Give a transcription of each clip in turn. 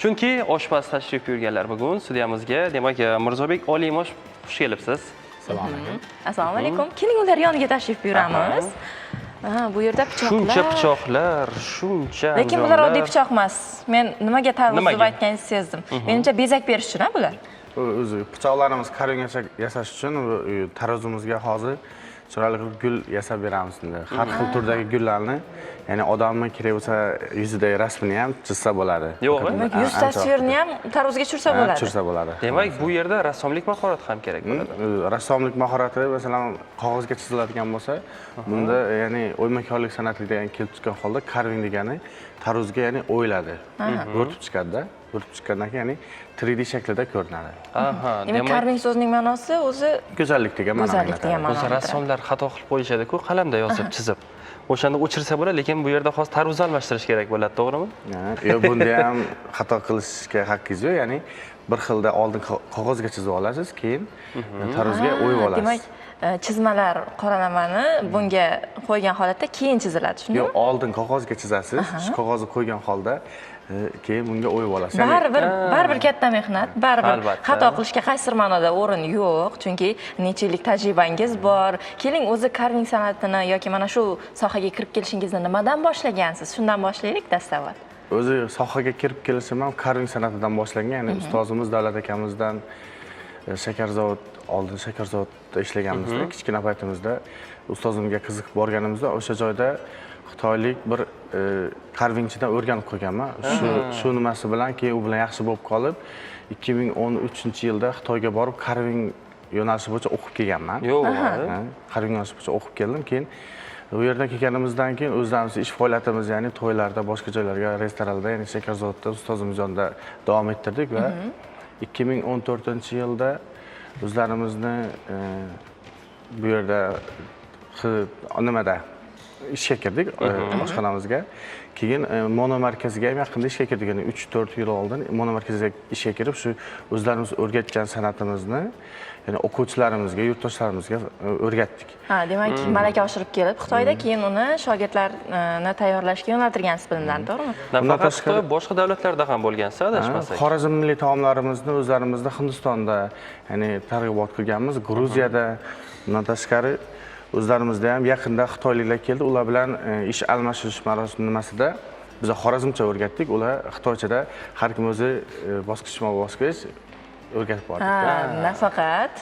Chunki oshpaz tashrif buyurganlar bugun studiyamizga. Demak, Mirzobek Olimov, xush kelibsiz. Assalomu alaykum. Assalomu alaykum. Keling, ular yoniga tashrif buyuramiz. Ha, bu yerda pichoqlar. Shuncha pichoqlar, shuncha Lekin bular anjomlar. oddiy pichoq emas. Men nimaga tarvuz deb Nimaga? aytganingizni sezdim. Menimcha, bezak berish uchun, ha, bular. Bu o'zi pichoqlarimiz carving yasash uchun bu, tarvuzimizga hozir chiroyli qilib gul yasab beramiz endi. Har xil turdagi gullarni, ya'ni odamni kerak bo'lsa yuzidagi rasmini ham chizsa bo'ladi. Yo'q, Demak, yuz Ancha tasvirini ham tarvuzga tushirsa Ha, bo'ladi. Tushirsa bo'ladi. Demak, bu yerda rassomlik mahorati ham kerak bo'ladi. Rassomlik mahorati, masalan, qog'ozga chiziladigan bo'lsa, bunda, ya'ni o'ymakorlik san'ati degan kelib chiqqan holda carving degani tarvuzga, ya'ni, o'yiladi. Bo'rtib chiqadida, bo'rtib chiqqandan keyin, ya'ni, 3D shaklida ko'rinadi. Demak, carving so'zining ma'nosi o'zi Go'zallik degan ma'noni go'zallik anglatadi. Degan ma'no. O'zi rassomlar xato qilib qo'yishadi-ku, qalamda yozib, chizib. O'shanda o'chirsa bo'ladi, lekin bu yerda hozir tarvuz almashtirish kerak bo'ladi, to'g'rimi? Ha, yo'q, bunda ham xato qilishga haqqingiz yo'q, ya'ni bir xilda oldin qog'ozga chizib olasiz, keyin tarvuzga o'yib olasiz. Demak, chizmalar qoralamani bunga qo'ygan holatda keyin chiziladi, shundaymi? Yo'q, oldin qog'ozga chizasiz, shu qog'ozni qo'ygan holda keyin bunga o'yib olasiz. Ya'ni Baribir katta mehnat, baribir xato qilishga qaysidir ma'noda o'rin yo'q, chunki necha yillik tajribangiz bor. Keling, o'zi carving san'atini yoki mana shu sohaga kirib kelishingizni nimadan boshlagansiz? Shundan boshlaylik dastavval. O'zi sohaga kirib kelishim ham carving san'atidan boshlangan, ya'ni ustozimiz Davlat akamizdan shakar zavod, oldin shakar zavodda ishlaganmizda, kichkina paytimizda ustozimga qiziqib borganimizda o'sha joyda xitoylik bir carvingchidan o'rganib qo'yganman. Shu nimasi bilan keyin u bilan yaxshi bo'lib qolib, 2013-yilda Xitoyga borib carving yo'nalishi bo'yicha o'qib kelganman. Yo'q. Ha, carving yo'nalishi bo'yicha o'qib keldim. Keyin u yerdan kelganimizdan keyin o'zlarimiz ish faoliyatimiz, ya'ni to'ylarda, boshqa joylarga, restoranlarda, ya'ni shakar zavodda ustozimiz yonida davom ettirdik va 2014-yilda o'zlarimizni bu yerda nimada ishga kirdik, oshxonamizga. Keyin mono markaziga ham yaqinda ishga kirdik, ya'ni 3-4 yil oldin mono markaziga ishga kirib, shu o'zlarimiz o'rgatgan san'atimizni, ya'ni, o'quvchilarimizga, yurtdoshlarimizga o'rgatdik. Ha, demak, malaka oshirib kelib Xitoyda, keyin uni shogirdlarni tayyorlashga yo'naltirgansiz bilimlarni, to'g'rimi? Nafaqat tashqari Xitoy, boshqa davlatlarda ham bo'lgansiz, adashmasak. Xorazm milliy taomlarimizni o'zlarimizda Hindistonda, ya'ni, targ'ibot qilganmiz, Gruziyada, bundan tashqari o'zlarimizda ham yaqinda xitoyliklar keldi, ular bilan ish almashish marosimi nimasida biz xorazmcha o'rgatdik, ular xitoychada, har kim o'zi bosqichma bosqich o'rgatib bordik. Ha, nafaqat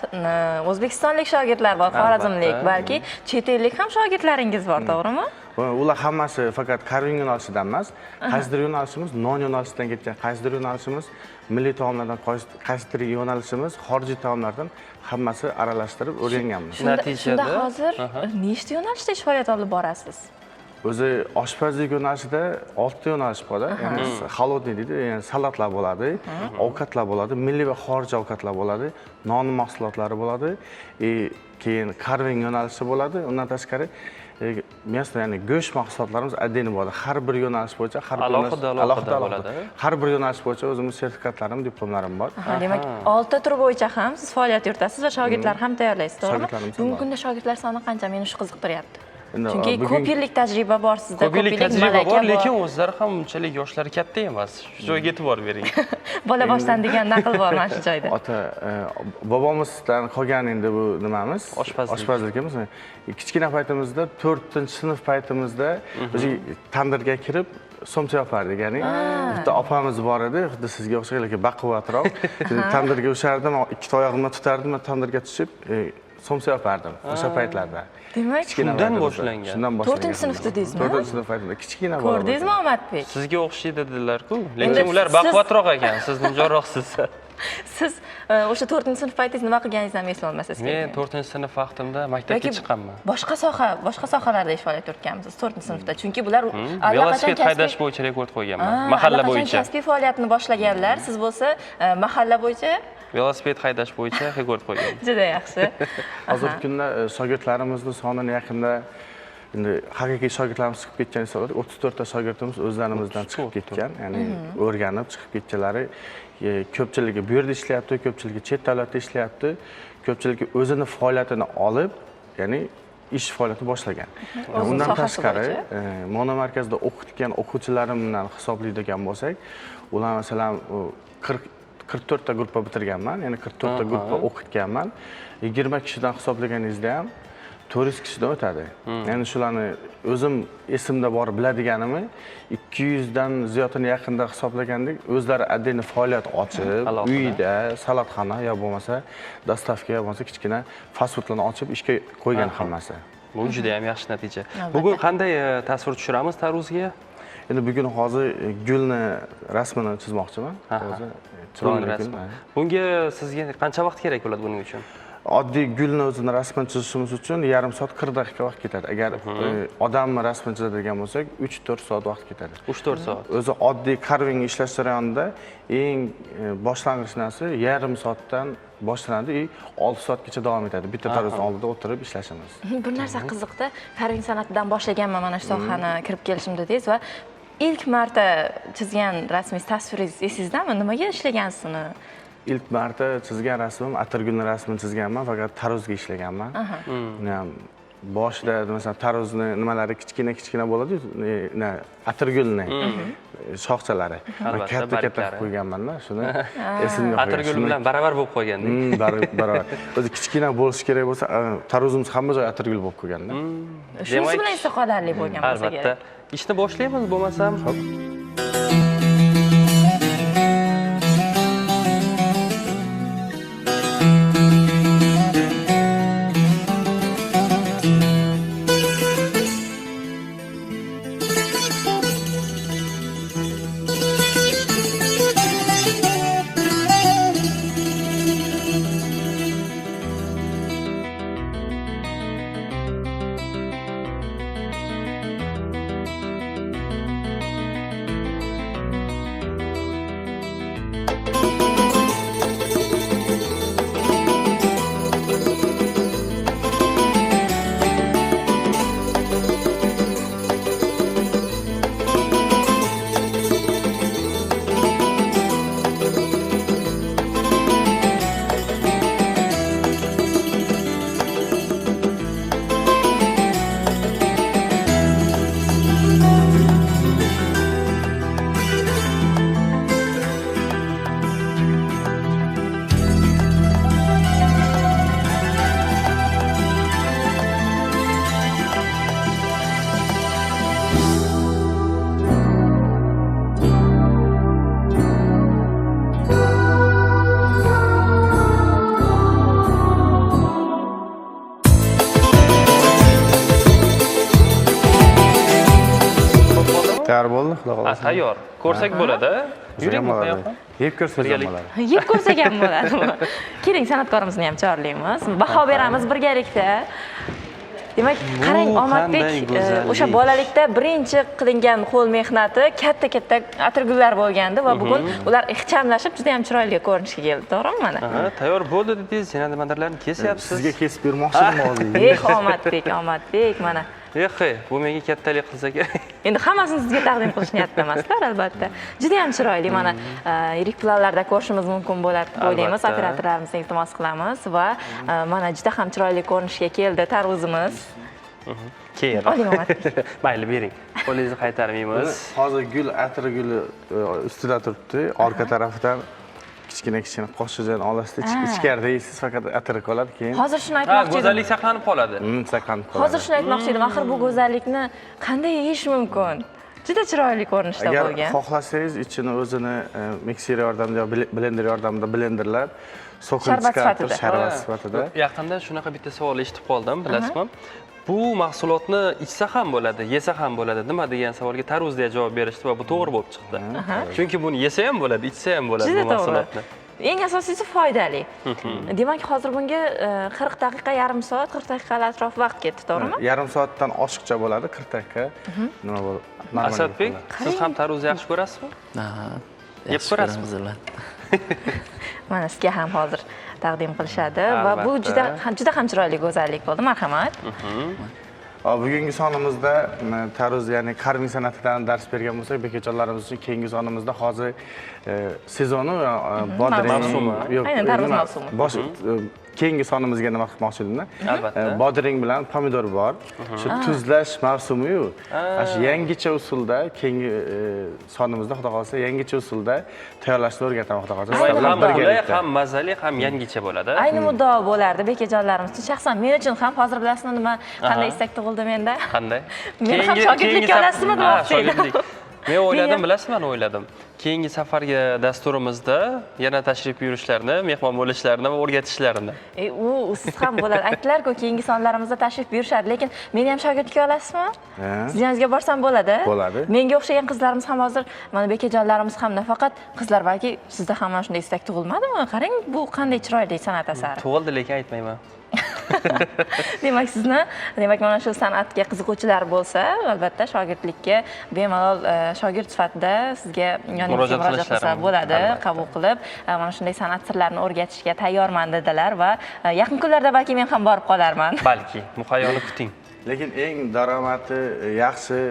o'zbekistonlik shogirdlar bor, xorazmlik, balki chet ellik ham shogirdlaringiz bor, to'g'rimi? Va ular hammasi faqat carving yo'nalishidan emas, qaysidir yo'nalishimiz non yo'nalishidan ketgan, qaysidir yo'nalishimiz milliy taomlardan, qaysidir yo'nalishimiz xorijiy taomlardan, hammasi aralashtirib o'rganganmiz. Shunda, Natijada hozir nechta yo'nalishda ish faoliyat olib borasiz? O'zi oshpazlik yo'nalishida oltita yo'nalish bor, ya'ni холодный deydi, ya'ni salatlar bo'ladi, ovqatlar bo'ladi, milliy va xorijiy ovqatlar bo'ladi, non mahsulotlari bo'ladi, и keyin carving yo'nalishi bo'ladi. Undan tashqari мясо, ya'ni go'sht mahsulotlarimiz отдельно bo'ladi. Har bir yo'nalish bo'yicha har bir Alohida, yo'nalish alohida bo'ladi. Har bir yo'nalish bo'yicha o'zimni sertifikatlarim, diplomlarim bor. Aha, demak, oltita tur bo'yicha ham siz faoliyat yuritasiz va shogirdlar ham tayyorlaysiz, to'g'rimi? Shogirdlarimiz ham Bugungi bor. kunda shogirdlar soni qancha? Meni shu qiziqtiryapti. Endi, Chunki ko'p yillik tajriba bor sizda, Ko'p yillik tajriba malaka bor, lekin o'zlari ham unchalik yoshlari katta emas. Shu joyga e'tibor bering. Bola boshdan degan naql bor mana shu joyda. Ota bobomizdan qolgan endi bu nimamiz, Oshpazlik. Oshpazligimiz. Kichkina paytimizda, to'rtinchi sinf paytimizda o'zi tandirga kirib somsa yopardik, ya'ni bitta opamiz bor edi, xuddi sizga o'xshagan, lekin baquvvatroq. Tandirga ushardim, ikkita oyog'imdan tutardim va tandirga tushib somsa yopardim o'sha paytlarda. Demak, Kichkina Shundan paytimizda. boshlangan. Shundan boshlangan. To'rtinchi sinfda deysizmi? To'rtinchi sinf paytimda, kichkina bola Ko'rdingizmi, Omadbek? Sizga o'xshaydi dedilar-ku, Endi lekin ular baquvvatroq ekan, siz nimjonroqsiz. Siz o'sha to'rtinchi sinf paytingiz nima qilganingizni ham eslolmasangiz Men kerak. to'rtinchi sinf vaqtimda maktabga Yoki chiqqanman. boshqa sohalarda ish faoliyat yuritganmisiz to'rtinchi sinfda? Chunki bular allaqachon Velosiped kasbiy haydash bo'yicha rekord qo'yganman. Ah, Mahalla allaqachon bo'yicha. kasbiy faoliyatini boshlaganlar, siz bo'lsa mahalla bo'yicha. Velosiped haydash bo'yicha rekord qo'yganman. Juda yaxshi. Hozirgi kunda shogirdlarimizni sonini yaqinda endi haqiqiy shogirdlarimiz chiqib ketgan hisobladik. 34 ta shogirdimiz o'zlarimizdan chiqib ketgan, ya'ni o'rganib chiqib ketganlari, ko'pchiligi bu yerda ishlayapti, ko'pchiligi chet davlatda ishlayapti, ko'pchiligi o'zini faoliyatini olib, ya'ni ish faoliyatini boshlagan. O'zini Undan sohasi tashqari bo'yicha. Monomarkazda o'qitgan o'quvchilarimdan hisoblaydigan bo'lsak, ular masalan 44 ta gruppa bitirganman, ya'ni 44 ta gruppa o'qitganman. 20 kishidan hisoblaganingizda ham 400 kishidan o'tadi. Ya'ni shularni o'zim esimda bor biladiganimni 200 dan ziyodini yaqinda hisoblagandik. O'zlari отдельно faoliyat ochib, Alohida. uyida salatxona yo bo'lmasa доставка yo bo'lmasa kichkina fast foodlarni ochib ishga qo'ygan hammasi. Bu juda ham yaxshi natija. Bugun qanday tasvir tushiramiz tarvuzga? Endi bugun hozir gulni rasmini chizmoqchiman. Hozir Gul chiroyli gul. rasmi. Bunga sizga qancha vaqt kerak bo'ladi buning uchun? Oddiy gulni o'zini rasmini chizishimiz uchun yarim soat 40 daqiqa vaqt ketadi. Agar odamni rasmini chizadigan bo'lsak, 3-4 soat vaqt ketadi. 3-4 soat. O'zi oddiy carving ishlash jarayonida eng boshlang'ich narsa yarim soatdan boshlanadi и 6 soatgacha davom etadi. Bitta tarvuzni oldida o'tirib ishlashimiz. Bir narsa qiziqda, carving san'atidan boshlaganman mana shu sohani kirib kelishim dedingiz va ilk marta chizgan rasmingiz, tasviringiz esingizdami? Nimaga ishlagansiz uni? Ilk marta chizgan rasmim atirgulni rasmini chizganman, faqat tarvuzga ishlaganman. Uni ham boshida masalan tarvuzni nimalari kichkina kichkina bo'ladi-yu, atirgulni shoxchalari. Albatta, Katta katta barglari. qilib qo'yganman-da, shuni esimga qo'ygan. Atirgul Shuni bilan baravar bo'lib qo'ygandik. Barobar. O'zi kichkina bo'lishi kerak bo'lsa, tarvuzimiz hamma joy atirgul bo'lib qolganda. Shunisi Demak, bilan esda qolarli bo'lgan bo'lsa Albatta. kerak. Ishni boshlaymiz bo'lmasam. Tayyor bo'ldi, xudo xohlasa. Tayyor. Ko'rsak bo'ladi. Yuring bu bo'ladi. yoqqa. Yeb ko'rsak ham Birgalik. bo'ladi. Yeb ko'rsak ham bo'ladi. Keling, san'atkorimizni ham chorlaymiz. Baho beramiz birgalikda. Demak, qarang, Omadbek, qanday go'zallik. o'sha bolalikda birinchi qilingan qo'l mehnati katta-katta atirgullar bo'lgandi va bugun ular ixchamlashib juda ham chiroyli ko'rinishga keldi, to'g'rimi mana? Tayyor bo'ldi dedingiz, yana nimadirlarni kesyapsiz. Sizga kesib bermoqchi edim hozir. Eh, Omadbek, Omadbek, mana. Eh, bu menga kattalik qilsa kerak. Endi hammasini sizga taqdim qilish niyatida emaslar, albatta. Juda ham chiroyli, mana yirik planlarda ko'rishimiz mumkin bo'ladi deb o'ylaymiz. Operatorlarimizga iltimos qilamiz va mana juda ham chiroyli ko'rinishga keldi tarvuzimiz. Keyin. Oling, Omadbek. Mayli, bering. Qo'lingizni qaytarmaymiz. Hozir gul atirguli ustida turibdi. Orqa tarafidan kichkina kichkina qoshiqdan olasizda, ichkarida yeysiz, faqat atiri qoladi keyin. Hozir shuni aytmoqchi edim. Go'zallik saqlanib qoladi. Saqlanib qoladi. Hozir shuni aytmoqchi edim. Axir bu go'zallikni qanday yeyish mumkin? Juda chiroyli ko'rinishda Agar bo'lgan. xohlasangiz ichini o'zini mikser yordamida yo blender yordamida blenderlab sokini Sharbat chiqarib turib, sifatida. sharbat sifatida. Yaqinda shunaqa bitta savol eshitib qoldim, bilasizmi? Bu mahsulotni ichsa ham bo'ladi, yesa ham bo'ladi. Nima degan savolga tarvuz deya javob berishdi va bu to'g'ri bo'lib chiqdi. Chunki buni yesa ham bo'ladi, ichsa ham bo'ladi Juda bu to'g'ri. mahsulotni. Eng asosiysi foydali. Demak, hozir bunga 40 daqiqa, yarim soat, 40 daqiqa atrof vaqt ketdi, to'g'rimi? Yarim soatdan oshiqcha bo'ladi, 40 daqiqa. Nima bo'ladi? Normal Asadbek, bo'ladi. siz ham tarvuz yaxshi ko'rasizmi? Yeb Yaxshi ko'rasizmi? ko'ramiz, albatta. Mana sizga ham hozir taqdim qilishadi va bu juda ham chiroyli go'zallik bo'ldi. Marhamat. Bugungi sonimizda tarvuz, ya'ni carving san'atidan dars bergan bo'lsak, bekajonlarimiz uchun keyingi sonimizda hozir Sezoni bodring Mavsumi. Yo'q, Aynan, tarvuz nima, mavsumi. Bosh keyingi sonimizga nima qilmoqchi edimda. Albatta. Bodring bilan pomidor bor. Shu tuzlash mavsumiyu. Ana shu yangicha usulda keyingi sonimizda xudo xohlasa yangicha usulda tayyorlashni o'rgataman xudo xohlasa. Demak, Sizlar bilan ham qulay, birgalikda. ham mazali, ham yangicha bo'ladi. Ayni muddao bo'lardi bekajonlarimiz uchun, shaxsan men uchun ham. Hozir bilasizmi nima, qanday istak tug'ildi menda? Qanday? Meni ham shogirdlikka olasizmi demoqchi edim. Shogirdlik. Men o'yladim, Men- bilasizmi, men o'yladim. Keyingi safargi dasturimizda yana tashrif buyurishlarini, mehmon bo'lishlarini va o'rgatishlarini. U siz ham bo'ladi. Aytdilar-ku, keyingi sonlarimizda tashrif buyurishadi, lekin meni ham shogirdlikka olasizmi? Ha. Siz yoningizga borsam bo'ladi? Bo'ladi. Menga o'xshagan qizlarimiz ham hozir, mana bekajonlarimiz ham, nafaqat qizlar, balki sizda ham mana shunday istak tug'ilmadimi? Qarang, bu qanday chiroyli san'at asari. Tug'ildi, lekin aytmayman. Demak, sizni, demak, mana shu san'atga qiziquvchilar bo'lsa, albatta shogirdlikka bemalol shogird sifatida sizga yoningizga Murojaat murojaat qilsa qilishlari bo'ladi, albatta. Qabul qilib, mana shunday san'at sirlarini o'rgatishga tayyorman dedilar va yaqin kunlarda balki men ham borib qolarman. Balki muhayyoni kuting. Lekin eng daromadi yaxshi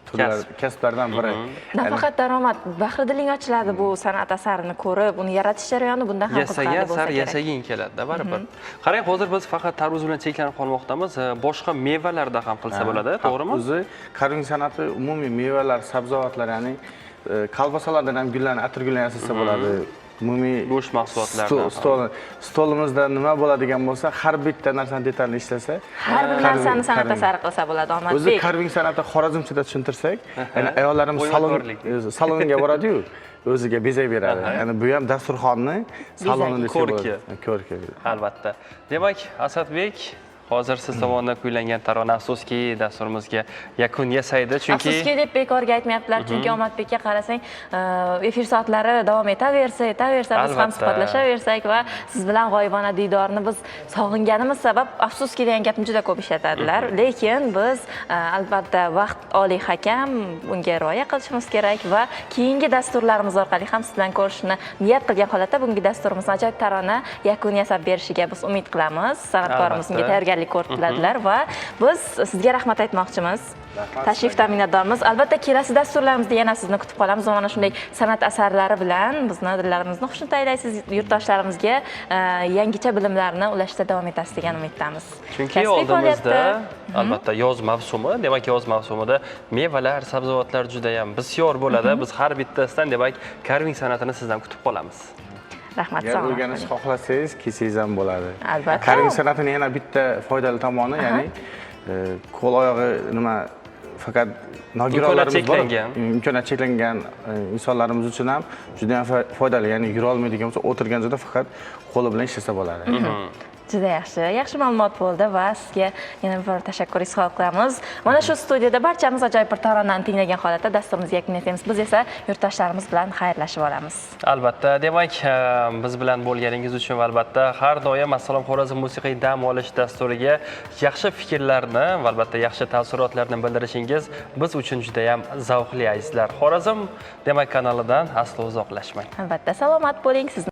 turlar, Kasb. kasblardan biri. Nafaqat daromad, bahri diling ochiladi bu san'at asarini ko'rib, uni yaratish jarayoni bundan ham qiziqarli Yasagan bo'lsa sar kerak. yasaging keladi baribir. Qarang, hozir biz faqat tarvuz bilan cheklanib qolmoqdamiz. Boshqa mevalarda ham qilsa bo'ladi, to'g'rimi? O'zi karving san'ati umumiy mevalar, sabzavotlar, ya'ni kolbasalardan ham gullarni, atirgullarni yasasa bo'ladi. Umumiy Go'sht mahsulotlaridan ham. Stolimizda nima bo'ladigan bo'lsa, har bitta narsani detalni ishlasa, Har bir narsani san'at asari qilsa bo'ladi, O'zi Omadbek. karving san'ati xorazmchada tushuntirsak, ya'ni ayollarimiz salon O'ymakorlik. O'zi salonga boradi-yu, o'ziga bezak beradi. Ya'ni bu ham dasturxonni saloni desa Ko'rki. bo'ladi. Ko'rki. Albatta. Demak, Asadbek, hozir siz tomonidan kuylangan tarona afsuski dasturimizga yakun yasaydi, chunki Afsuski deb bekorga aytmayaptilar, chunki Omadbekka qarasang, efir soatlari davom etaversa, etaversa, biz ham Albatta. suhbatlashaversak va siz bilan g'oyibona diydorni biz sog'inganimiz sabab afsuski degan gapni juda ko'p ishlatadilar. Lekin biz albatta vaqt oliy hakam, bunga rioya qilishimiz kerak va keyingi dasturlarimiz orqali ham siz bilan ko'rishni niyat qilgan holatda bugungi dasturimizni ajoyib tarona yakun yasab berishiga biz umid qilamiz. San'atkorimiz unga Albatta. tayyorgarlik ko'rdilar va biz sizga rahmat aytmoqchimiz. Tashrifdan minnatdormiz. Albatta kelasi dasturlarimizda yana sizni kutib qolamiz va mana shunday san'at asarlari bilan bizni dillarimizni xushnud aylaysiz, yurtdoshlarimizga yangicha bilimlarni ulashishda davom etasiz degan umiddamiz. Chunki Kasbiy oldimizda faoliyatda albatta yoz mavsumi, demak yoz mavsumida mevalar, sabzavotlar juda ham bisyor bo'ladi. Biz har bittasidan demak karving san'atini sizdan kutib qolamiz. Rahmat, Agar salomat o'rganish bo'ling. xohlasangiz, kelsangiz ham bo'ladi. Albatta. Karving san'atining yana bitta foydali tomoni, ya'ni qo'l oyog'i nima faqat nogironlarimiz bor. Imkoniyat cheklangan. Imkoniyat cheklangan insonlarimiz uchun ham juda ham foydali. Ya'ni yura olmaydigan bo'lsa, o'tirgan joyda faqat qo'li bilan ishlasa bo'ladi. Juda yaxshi, yaxshi ma'lumot bo'ldi va sizga yana bir bor tashakkur izhor qilamiz. Mana shu studiyada barchamiz ajoyib bir taronani tinglagan holatda dasturimizni yakunlaymiz. Biz esa yurtdoshlarimiz bilan xayrlashib olamiz. Albatta, demak, biz bilan bo'lganingiz uchun va albatta har doim Assalom Xorazm musiqiy dam olish dasturiga yaxshi fikrlarni va albatta yaxshi taassurotlarni bildirishingiz biz uchun juda ham zavqli, azizlar. Xorazm demak kanalidan aslo uzoqlashmang. Albatta, salomat bo'ling. Sizni